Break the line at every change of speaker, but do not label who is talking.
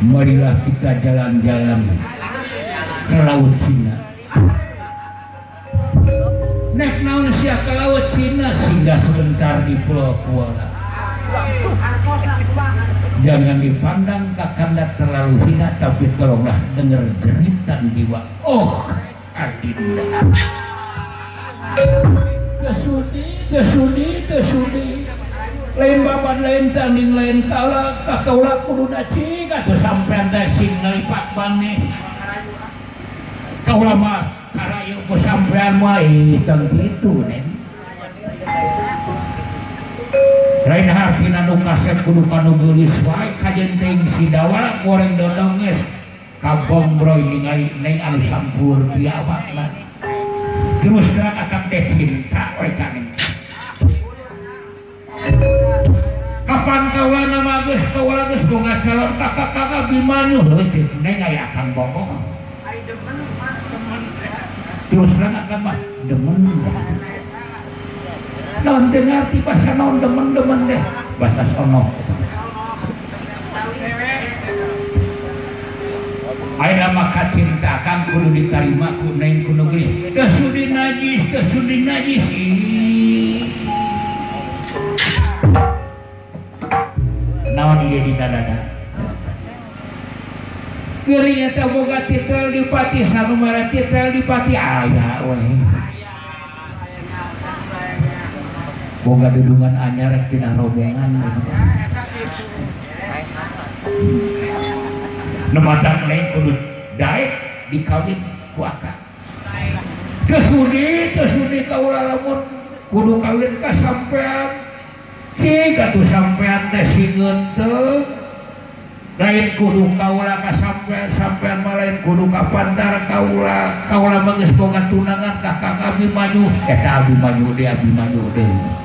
Marilah kita jalan-jalan ke Laut Cina. Nek naon sia ke Laut Cina singgah sebentar di Pulau Kuala. Jangan dipandang kakanda terlalu hina, tapi tolonglah dengar jeritan jiwa. Oh, Adinda. Kesudi, kesudi, kesudi. Lain babat, lain tanding, lain kaula, kakaula kudu dacik atuh sampean teh sing ngalipat maneh. Kaula mah karayu ku sampean mah teu kitu, Nen. Lain hartina nu kasep kudu kanu geulis wae kajen teuing si dawala goreng dodong geus kabombroy ningali neng anu sampur piawakna. Terus terang akang teh cinta we ka neng. Kapan kaula nama geus kaula geus boga calon kakak-kakak Bimanyu heuh ceuk neng aya akang bogoh.
Ari demen mas demen.
Terus terang akang mah demen. Naon teu ngarti basa naon demen-demen deh bahasa sono. Ayeuna mah kacinta akang kudu ditarima ku neng ku nu geulis. Teu sudi najis, teu sudi najis. Naon ieu dina dada? Geuring eta boga titel dipati sanumara titel dipati aya we. Boga dudungan anyar rek dina rombongan. Nu matak lain kudu daek dikawin ku akang. Teu sudi, teu sudi kaula lamun kudu kawin ka sampean. Cik atuh sampean teh singeun teu. Lain kudu kaula ka sampean, sampean mah lain kudu ka pantar kaula. Kaula mah geus boga tunangan ka Kang Abimanyu. Eta Abimanyu deui, Abimanyu deui.